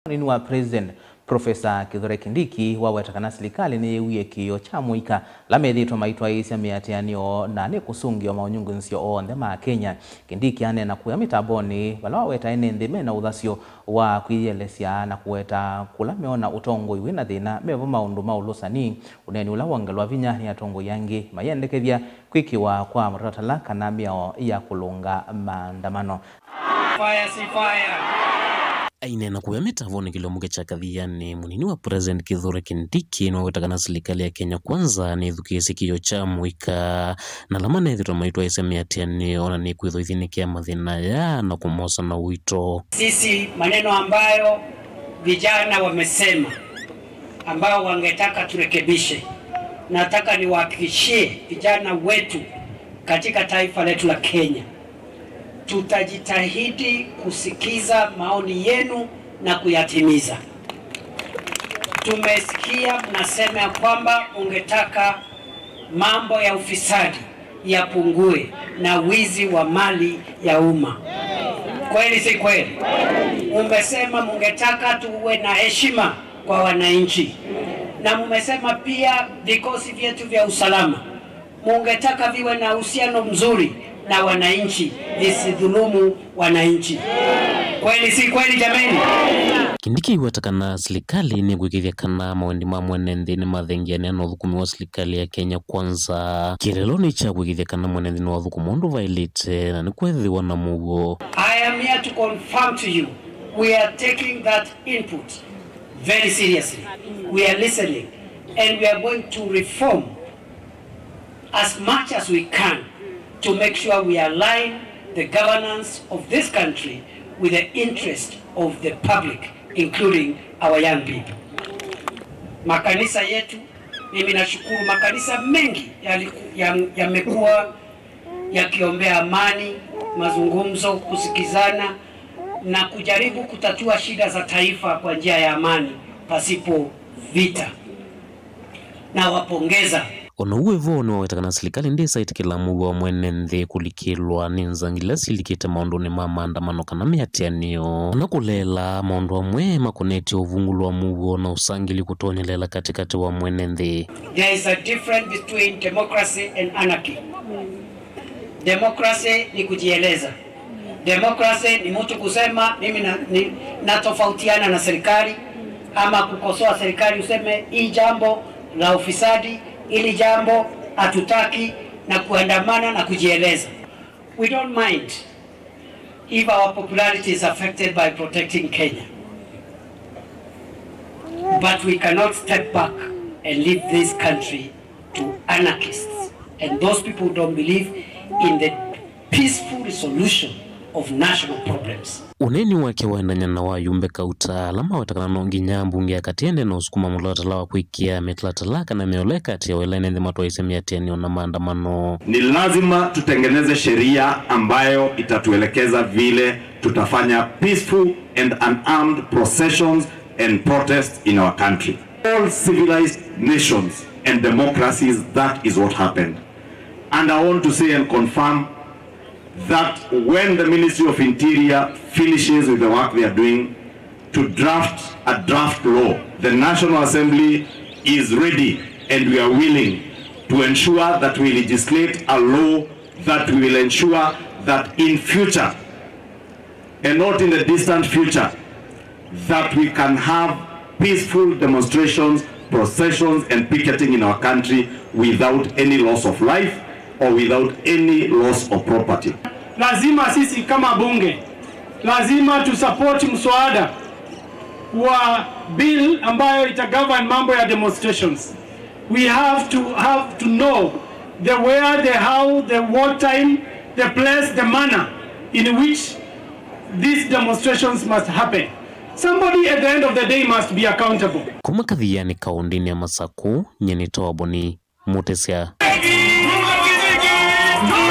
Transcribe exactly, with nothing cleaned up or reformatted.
Mũnini wa President, Professor Kithure Kindiki, waweta kana silikalĩ nĩyĩwie kĩĩo kya mũika ala methĩĩtwe maitwaĩĩsya mĩatĩanĩo na nĩkũsũngĩwa maũnyungunyĩsyo onthe ma Kenya. Kindiki aneena kũya mĩtambonĩ vala waweta ene nthĩ mena ũthasyo wa kwĩyĩelesya na kũweta kũla meona ũtongoi wĩna thĩna, mevo maũndũ ma ũlũsani, ũneeni ũla wongelwa vinya nĩ atongoi angĩ, mayendekethya kwĩkĩwa kwa mũtalatala kana mĩao ya kũlũnga maandamano. Fire si fire. Aineena kũya mĩtavonĩ kĩlyomo kya kathianĩ, mũnini wa President Kithure Kindiki nĩwaweta kana silikalĩ ya Kenya Kwanza nĩthukĩĩsye kĩĩo kya mũika na ala manethĩtwe maitwaĩĩsya mĩatĩanĩo na nĩkwĩthwa ithinĩkĩa mathĩna aya na kũmosa na ũito. Sisi, maneno ambayo vijana wamesema, ambao wangetaka turekebishe, nataka niwahakikishie vijana wetu katika taifa letu la Kenya, tutajitahidi kusikiza maoni yenu na kuyatimiza. Tumesikia mnasema ya kwamba ungetaka mambo ya ufisadi yapungue na wizi wa mali ya umma. Kweli si kweli? Umesema mungetaka tuwe na heshima kwa wananchi, na mumesema pia vikosi vyetu vya usalama mungetaka viwe na uhusiano mzuri na wananchi, visidhulumu wananchi. Kweli si kweli, jameni? Kindiki aiweta kana silikalĩ nĩkwĩkĩĩthya kana mawendi ma mwene nthĩ nĩmathengeanĩa na ũthũkũmi wa silikalĩ ya Kenya Kwanza. Kĩeleelo nĩ kya kwĩkĩĩthya kana mwene nthĩ nĩwathũkũma ũndũ vaĩlĩte na nĩkwethĩwa na mũuo. I am here to confirm to you, we are taking that input very seriously. We are listening and we are going to reform as much as we can to make sure we align the governance of this country with the interest of the public, including our young people. Makanisa yetu, mimi nashukuru makanisa mengi yaliku-, ya, yamekuwa yakiombea amani, mazungumzo, kusikizana na kujaribu kutatua shida za taifa kwa njia ya amani pasipo vita. Nawapongeza. O na ũu wĩ vo, nĩwaweta kana silikalĩ ndĩsaĩtĩkĩla mũuo wa mwene nthĩ kũlikĩlwa nĩ nzangili ila silikĩte maũndũnĩ ma maandamano kana mĩatĩanĩo, kana kũleela maũndũ amwe makonetye ũvungũlo wa mũuo na ũsangili kũtonyelela katĩkatĩ wa mwene nthĩ. There is a difference between democracy and anarchy. Democracy ni kujieleza. Democracy ni mtu kusema, "Mimi na, ni, natofautiana na serikali," ama kukosoa serikali, useme, "Hii jambo la ufisadi, hili jambo hatutaki," na kuandamana na kujieleza. We don't mind if our popularity is affected by protecting Kenya. But we cannot step back and leave this country to anarchists and those people who don't believe in the peaceful resolution of national problems. Ũneeni wake waendany'a na wa ayumbe kauta ala maweta kana no nginya mbunge ya katĩ ende na ũsukuma mũtalatala wa kwĩkĩa mĩtalatala kana mĩoleka katĩ ya ĩla ene nthĩ matwaĩĩsye mĩatĩanĩo na maandamano. Ni lazima tutengeneze sheria ambayo itatuelekeza vile tutafanya peaceful and unarmed processions and protests in our country. All civilized nations and democracies, that is what happened. And I want to say and confirm that when the Ministry of Interior finishes with the work they are doing to draft a draft law, the National Assembly is ready and we are willing to ensure that we legislate a law that will ensure that in future, and not in the distant future, that we can have peaceful demonstrations, processions, and picketing in our country without any loss of life or without any loss of property. Lazima sisi kama bunge, lazima tusupport mswada wa bill ambayo itagovern mambo ya demonstrations. We have to have to know the where, the how, the what time, the place, the manner in which these demonstrations must happen. Somebody at the end of the day must be accountable. Kuma Kathiani kaũndĩnĩ ya Masakũ, nyie nĩ Toboni Mũtĩsya.